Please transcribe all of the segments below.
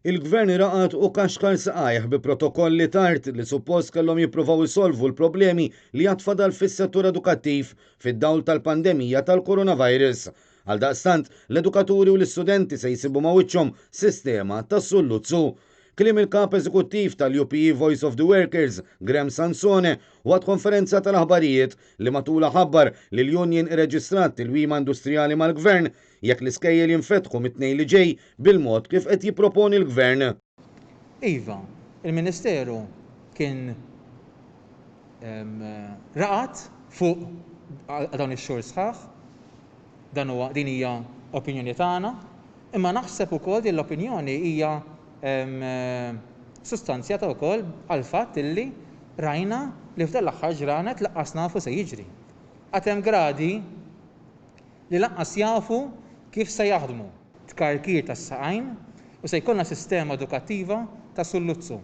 Il-Gvern raqad u kaxkar saqajh bi protokolli tard li suppost kellhom jippruvaw isolvu l-problemi li għad fadal fis-settur edukattiv fid-dawl tal-pandemija tal-coronavirus. Għaldaqstant, l-edukaturi u l-istudenti se jsibu ma' wiċċhom sistema ta' sulluzzu. Kliem il-Kap Eżekuttiv tal-UPE Voice of the Workers, Graham Sansone, waqt konferenza tal-aħbarijiet li matulha ħabbar li l-union irreġistrat tilwima industrijali mal-Gvern jekk l-iskejjel jinfetħu mit-Tnejn li ġej bil-mod kif qed jipproponi l-Gvern. Iva, il-Ministeru kien raqad fuq għal dawn ix-xhur sħaħ, dan huwa din hija opinjoni tagħna, imma naħseb ukoll din l-opinjoni hija sustanzjata wkoll għall-fatt illi rajna li f'dan l-aħħar ġranet lanqas nafu se jiġri. Għad hemm gradi li lanqas jafu kif se jaħdmu. Tkarkir tas-saqajn u se jkollna sistema edukattiva ta' sulluzzu.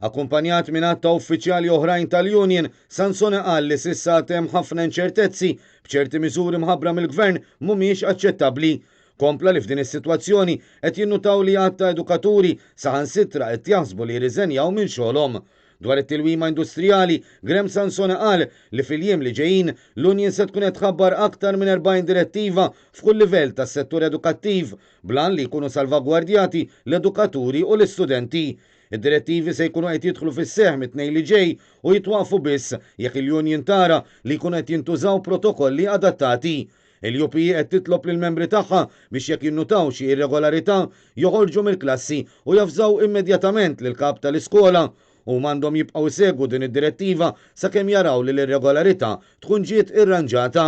Akkumpanjat minn għadd ta' uffiċjali oħrajn tal-union, Sansone qal li s'issa għad hemm ħafna inċertezzi, b'ċerti miżuri mħabbra mill-Gvern mhumiex aċċettabbli. Kompla li f'din is-sitwazzjoni qed jinnutaw li għadd ta' edukaturi saħansitra qed jaħsbu li jirriżenjaw minn xogħolhom. Dwar it-tilwima industrijali, Graham Sansone qal li fil-jiem li ġejjin l-union se tkun qed tħabbar aktar minn 40 direttiva f'kull livell tas-settur edukattiv bl-għan li jkunu salvagwardjati l-edukaturi u l-istudenti. Id-direttivi se jkunu qed jidħlu fis-seħħ mit-Tnejn li ġej u jitwaqqfu biss jekk il-union tara li jkunu qed jintużaw protokolli adattati. Il-UPE qed titlob lill-membri tagħha biex jekk jinnutaw xi irregolarità joħorġu mill-klassi u javżaw immedjatament lill-kap tal-iskola. Huma għandhom jibqgħu jsegwu din id-direttiva sakemm jaraw li l-irregolarità tkun ġiet irranġata.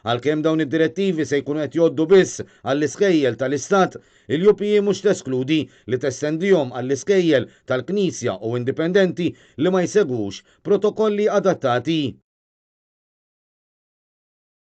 Għalkemm dawn id-direttivi se jkunu qed jgħoddu biss għall-iskejjel tal-Istat, il-UPE mhux teskludi li testendihom għall-iskejjel tal-Knisja u indipendenti li ma jsegwux protokolli adattati.